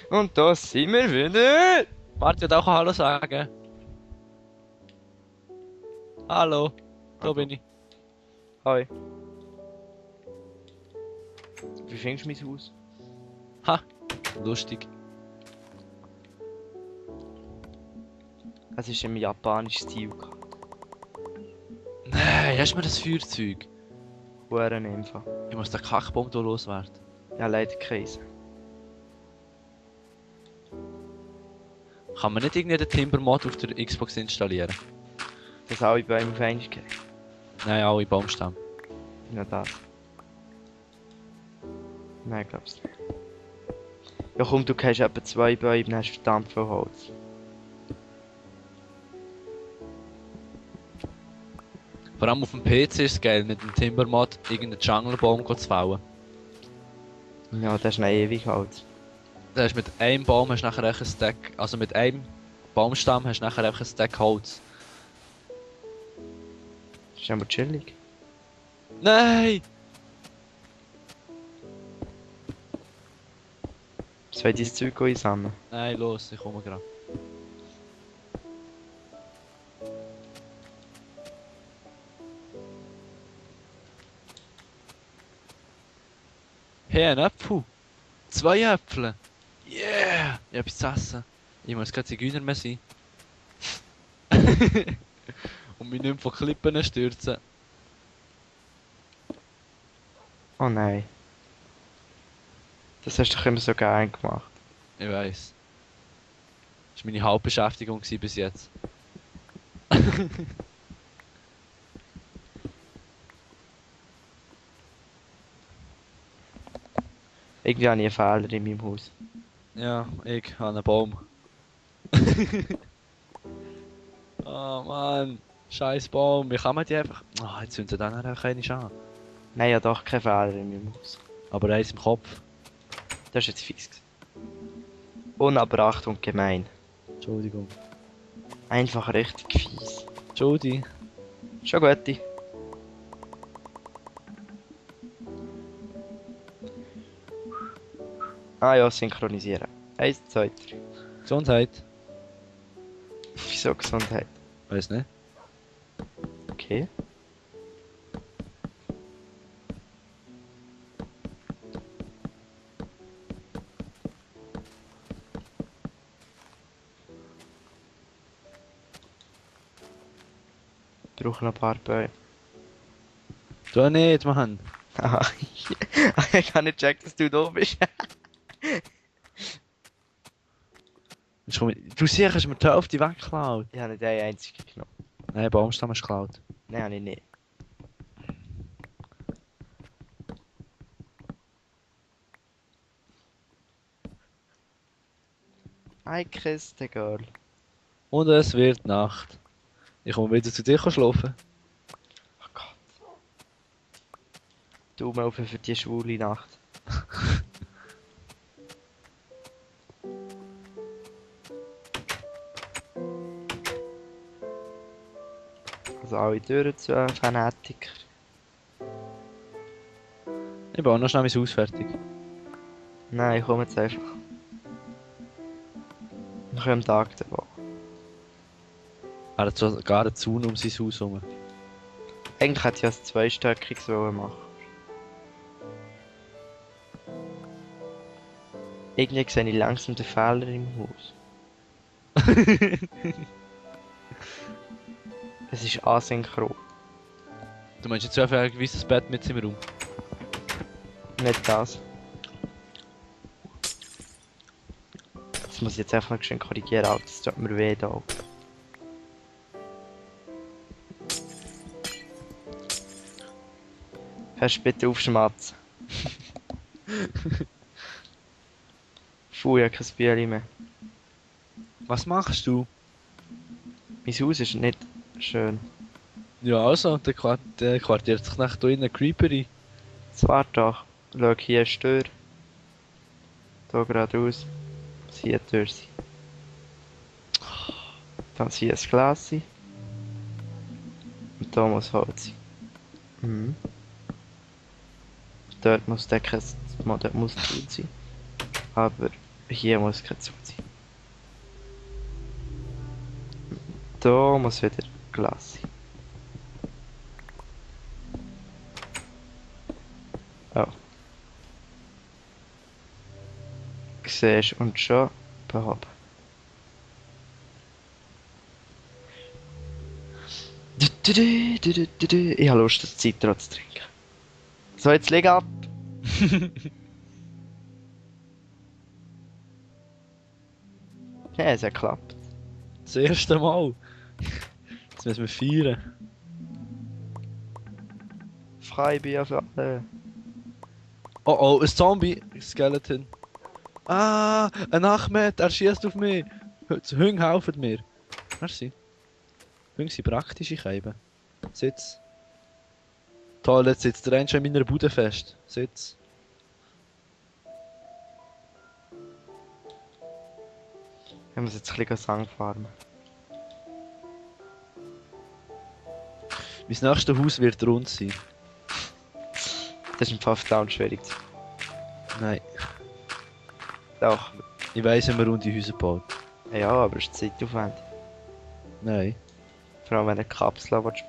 Und da sind wir wieder. Warte, ich auch Hallo sagen. Hallo, da bin ich. Hi. Wie findest du mein Haus? Ha, lustig. Es ist im japanischen Stil. Nein, hast du mir das Feuerzeug? Huren einfach. Ich muss den Kackbomb hier loswerden. Ja, leider Käse. Kann man nicht irgendwie den Timber-Mod auf der Xbox installieren? Das alle Bäume auf einmal gehen. Nein, alle Baumstämme. Nur das. Nein, glaubst du nicht. Ja komm, du hast etwa 2 Bäume, dann hast du verdammt viel Holz. Vor allem auf dem PC ist es geil, mit dem Timber-Mod irgendeinen Jungle-Baum zu fällen. Ja, das ist noch ewig Holz. Da hast du mit einem Baum hast du nachher einfach ein Stack, also mit einem Baumstamm hast du nachher einfach ein Stack Holz. Das ist aber chillig. Nein! Soll ich dein Zeug einsammeln? Nein, los, ich komme gerade. Hey, ein Apfel! 2 Äpfel! Yeah! Ich hab etwas zu essen. Ich muss kein Zigeuner mehr sein. Und mich nicht von Klippen stürzen. Oh nein. Das hast du doch immer so gern gemacht. Ich weiss. Das war meine Hauptbeschäftigung bis jetzt. Irgendwie habe ich einen Fehler in meinem Haus. Ja, ich habe einen Baum. Oh Mann, scheiß Baum. Wie kann man die einfach... Ah, jetzt zündet dann einfach nicht an. Nein, ich habe doch keinen Fehler in meinem Haus. Aber eins im Kopf. Das ist jetzt fies gewesen. Unabbracht und gemein. Entschuldigung. Einfach richtig fies. Entschuldi. Schon gut. Ah ja, synchronisieren. 1, 2, 3. Gesundheit. Wieso Gesundheit? Weiß nicht. Okay. Ich brauche noch ein paar Bäume. Du nicht, Mann. Aha. Ich habe nicht gecheckt, dass du da bist. Jetzt komm ich- Du siehst, hast mir die Hälfte weggeklaut. Ich habe nicht einen einzigen genommen. Nein, Baumstamm hast du geklaut. Nein, habe ich nicht. I kissed the girl. Und es wird Nacht. Ich komme wieder zu dir schlafen. Oh Gott. Daumen auf für die schwule Nacht. Also alle Türen zu Fanatiker. Ich baue noch schnell mein Haus fertig. Nein, ich komme jetzt einfach. Noch am Tag davon. Er hat sogar einen Zaun um sein Haus herum. Eigentlich hätte ich ja ein zweistöckiges machen. Irgendwie sehe ich langsam den Fehler im Haus. Es ist asynchron. Du meinst jetzt einfach ein gewisses Bett mit im Raum? Nicht das. Das muss ich jetzt einfach noch schön korrigieren, Alter. Das tut mir weh da. Hörst du bitte aufschmatzen? Puh, ich habe kein Bier mehr. Was machst du? Mein Haus ist nicht schön. Ja, also, der quartiert sich nach da in eine Creeper ein. Jetzt warte doch. Schau, hier ist die Tür. Hier geradeaus. Muss hier die Tür sein. Dann hier ein Glas sein. Und da muss Holz sein. Mhm. Dort muss der kein Modell muss gut sein. Aber Hier muss kein Zug sein. Da muss wieder Glas sein. Oh. Siehst und schon behoben. Ich habe Lust, das Zitrone zu trinken. So, jetzt leg ab. Ja, es hat geklappt. Das erste Mal. Jetzt müssen wir feiern. Freibier für alle. Oh oh, ein Zombie. Skeleton. Ah, ein Ahmed, er schießt auf mich. Hunde helfen mir. Merci. Hunde sind praktisch, ich eben. Sitz. Toll, jetzt sitzt der eine schon in meiner Bude fest. Sitz. Ich muss jetzt ein bisschen Sang farmen. Mein nächstes Haus wird rund sein. Das ist im Fall verdammt schwierig. Nein. Doch. Ich weiss, wenn man runde Häuser baut. Ja, aber es ist zeitaufwendig. Nein. Vor allem wenn du eine Kapsel bauen willst.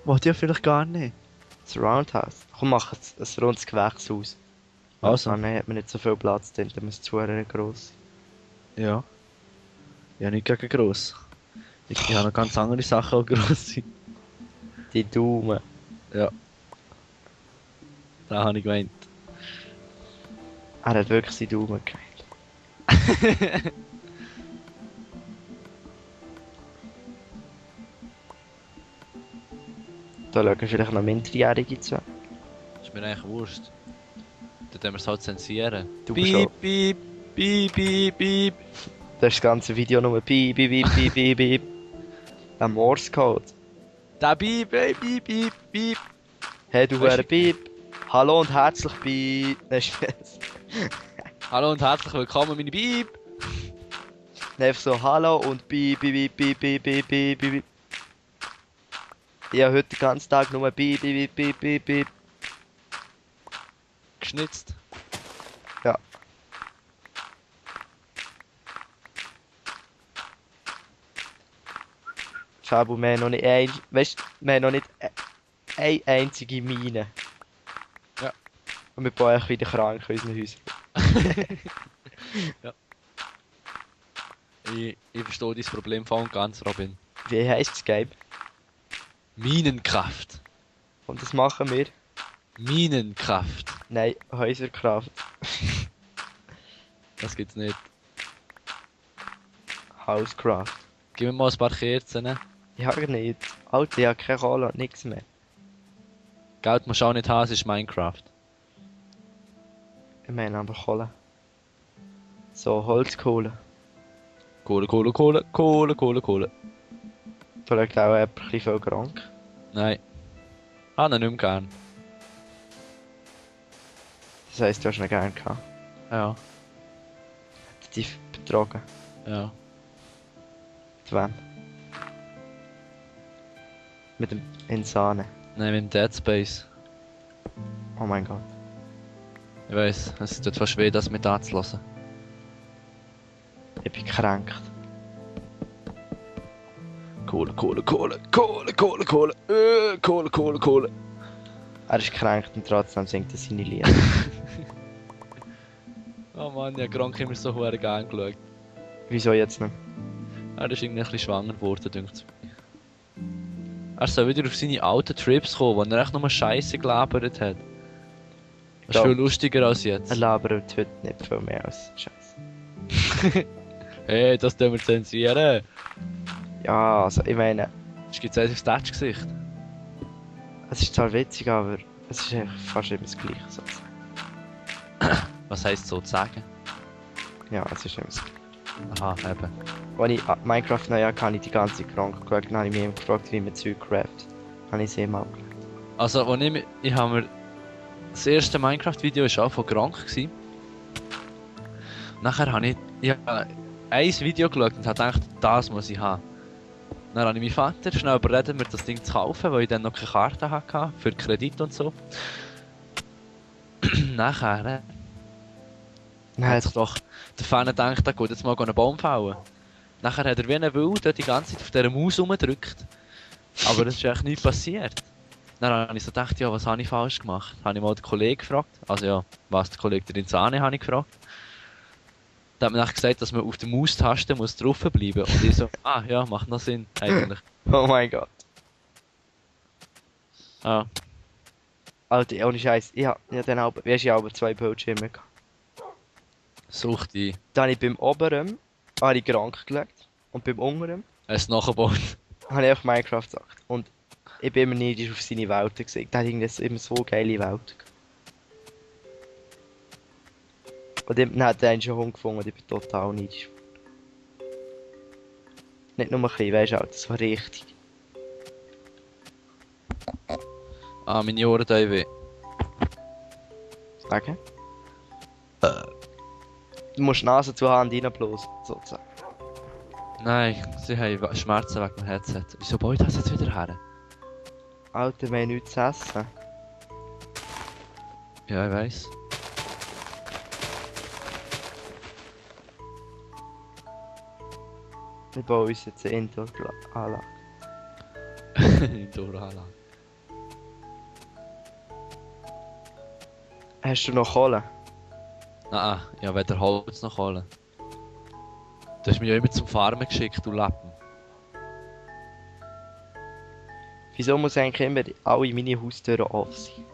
Wollte ja vielleicht gar nicht. Das Roundhouse. Komm, mach ein rundes Gewächshaus. Also. Dann hat man nicht so viel Platz drin, dann muss es zu gross sein. Ja. Ja, nicht gegen gross. Ich habe noch ganz andere Sachen, die gross sind. Die Daumen. Ja. Da habe ich gemeint. Er hat wirklich seine Daumen gemeint. Da schauen vielleicht noch Minderjährige zu. Ist mir eigentlich wurscht. Dann müssen wir es halt zensieren. Du bist auch. Piep, piep, piep, piep. Das ist das ganze Video nur piep, piep, piep, piep, piep, piep. Ein Morse-Code. Da piep, piep, piep, piep, piep. Hey, du Weißt wärst piep. Hallo und herzlich bei... Nein, Spaß. Hallo und herzlich willkommen, meine Piep. Einfach so, hallo und piep, piep, piep, piep, piep, piep, piep. Ich habe heute den ganzen Tag nur piep, piep, piep, piep, piep. Geschnitzt. Ja. Fabu, wir haben noch nicht weißt, wir haben noch nicht eine einzige Mine. Ja. Und wir bauen wieder krank in unseren Häusern. Ja. Ich verstehe dein Problem voll und ganz, Robin. Wie heisst das Game? Minenkraft. Und das machen wir? Minenkraft. Nein, Häuserkraft. Das gibt's nicht. Housecraft. Gib mir mal ein paar Kerzen. Ne? Ich habe nicht. Alter, ich habe keine Kohle und nichts mehr. Geld musst du auch nicht haben, es ist Minecraft. Ich meine aber Kohle. So, Holzkohle. Kohle, Kohle, Kohle, Kohle, Kohle, Kohle. Da liegt auch jemand ein bisschen viel krank. Nein. Habe ihn nicht mehr gern. Das heisst, du hast ihn gerne gehabt. Ja. Hat dich betrogen. Ja. Mit wem? Mit dem Insane. Nein, mit dem Dead Space. Oh mein Gott. Ich weiss, es tut fast weh, das mit anzulassen. Ich bin gekränkt. Kohle, Kohle, Kohle, Kohle, Kohle, Kohle, Kohle, Kohle, Kohle. Er ist gekränkt und trotzdem singt er seine Lieder. Oh Mann, ich habe Gronk immer so verdammt gerne geschaut. Wieso jetzt nicht? Er ist irgendwie ein bisschen schwanger geworden, denkt es. Er soll wieder auf seine alten Trips kommen, wo er echt nur Scheiße gelabert hat. Das ist Ja. viel lustiger als jetzt. Er labert heute nicht viel mehr als Scheiße. Hey, das tun wir zensieren. Ja, also ich meine, Es gibt eins aufs Touch-Gesicht. es ist zwar witzig, aber es ist eigentlich fast immer das Gleiche sozusagen. Was heisst sozusagen? Ja, es ist immer das Gleiche. Aha, eben. Als ich Minecraft neu hatte, habe ich die ganze Krank geschaut und habe ich mich immer gefragt, wie man Zeug craftet. Habe ich sehr mal geschaut. Also, als ich habe mir... Das erste Minecraft-Video war auch von Gronk gewesen. Nachher habe ich habe ein Video geschaut und habe gedacht, das muss ich haben. Dann habe ich meinen Vater schnell überredet, mir das Ding zu kaufen, weil ich dann noch keine Karte hatte für Kredit und so. Nachher Hat sich doch der Fan gedacht, er geht jetzt mal einen Baum fällen. Nachher hat er wie ein Wild die ganze Zeit auf dieser Maus rumgedrückt. Aber es ist eigentlich nichts passiert. Dann habe ich so gedacht, ja, was habe ich falsch gemacht? Habe ich mal den Kollegen gefragt. Also ja, was der Kollege drin Sahne habe ich gefragt. Der hat mir nachher gesagt, dass man auf der Maustaste muss draufbleiben. Und ich so, ah ja, macht noch Sinn, eigentlich. Oh mein Gott. Ah, Alter, ohne Scheiß. Ja, dann aber, wie hast du aber 2 Bildschirme gehabt? such die. Dann habe ich beim oberen habe ich krank gelegt. Und beim unteren Es nachgebaut. habe ich einfach Minecraft gesagt. Und ich bin immer neidisch auf seine Welten gesehen. Der hat irgendwie immer so geile Welten gehabt. Und dann hat er einen schon Hund gefunden und ich bin total neidisch. Nicht nur ein bisschen, weißt du, das war richtig. Ah, meine Ohren tun weh. Sagen? Du musst die Nase zu Hand reinblasen, sozusagen. Nein, sie haben Schmerzen wegen dem Headset. Wieso baut das jetzt wieder her? Alter, wir haben nichts zu essen. Ja, ich weiss. Wir bauen uns jetzt eine Indoor-Anlage. Indoor-Anlage. Hast du noch Kohle? Ah, ja, weder Holz noch holen. Du hast mich ja immer zum Farmen geschickt, du Lappen. Wieso muss eigentlich immer alle meine Haustüren offen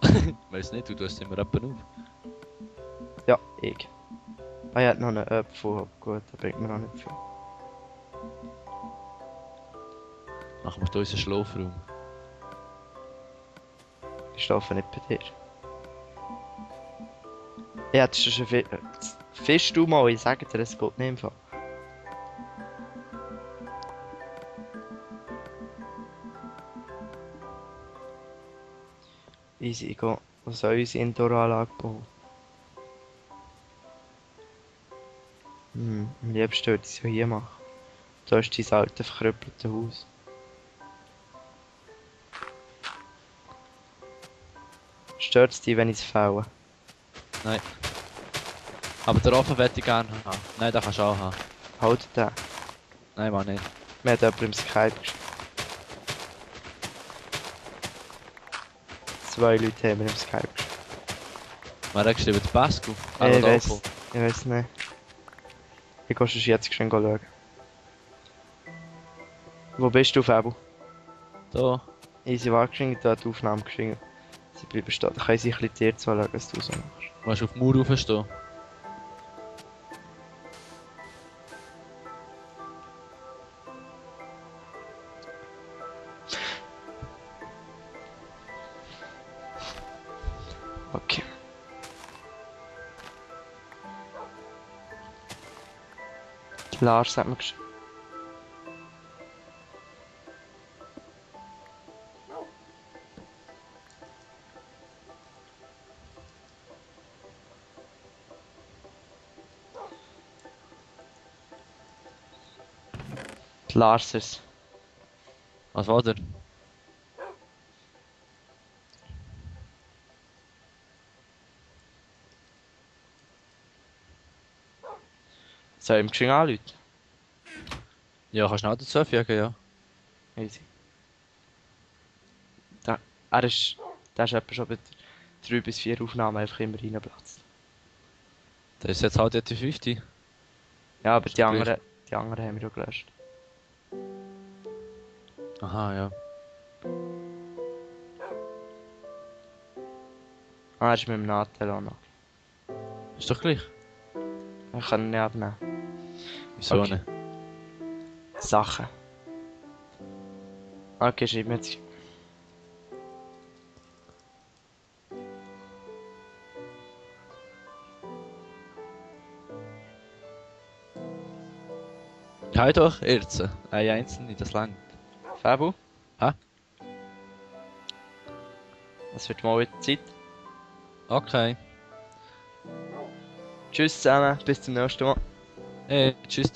sein? Weiss nicht, du tust immer jemanden auf. Ja, ich. Ah, ich hätte noch einen Apfel, aber gut, da bringt mir noch nicht viel. Machen wir da unseren Schlafraum. Ich schlafe nicht bei dir. Ja, das ist schon viel. Fisch du mal, ich sage dir, es geht nicht im Fall. Easy, ich gehe. Was soll unsere Indoor-Anlage bauen? Am liebsten würde ich es ja hier machen. Da ist dein alte verkrüppelte Haus. Stört es dich, wenn ich es fälle? Nein. Aber den Ofen möchte ich gerne haben. Nein, den kannst du auch haben. Halt den. Nein, Mann, nicht. Mir hat jemand im Skype geschrieben. 2 Leute haben mir im Skype geschrieben. Wer hat geschrieben? Der Pascal? Ich weiß nicht. Ich gehe schon jetzt schön schauen. Wo bist du, Fabio? Da. Easy war geschrieben, da hat die Aufnahme geschrieben. Sie bleiben stehen. Da können sie ein bisschen dir zuschauen, was du so machst. Du musst auf die Mauer raufstehen. Okay. Lars hat mir geschrieben. Die Larsers. Was war der? Soll ich ihm geschwind anrufen? Ja, kannst du auch dazu fügen, ja. Easy. Er ist etwa schon bei 3 bis 4 Aufnahmen einfach immer reinplatzt. Das ist jetzt halt die 50. Ja, aber Ist doch gleich. die anderen haben wir ja gelöscht. Aha, ja. Ah, er ist mit dem Nadel auch noch. Ist doch gleich. Wir können ihn nicht abnehmen. Wieso Okay. nicht? Sachen. Okay, schreib mir jetzt. Hau doch, Irze. Ein einzelne, das langt. Fabu? Hä? Es wird mal wieder Zeit. Okay. Tschüss zusammen, bis zum nächsten Mal. Hey, tschüss.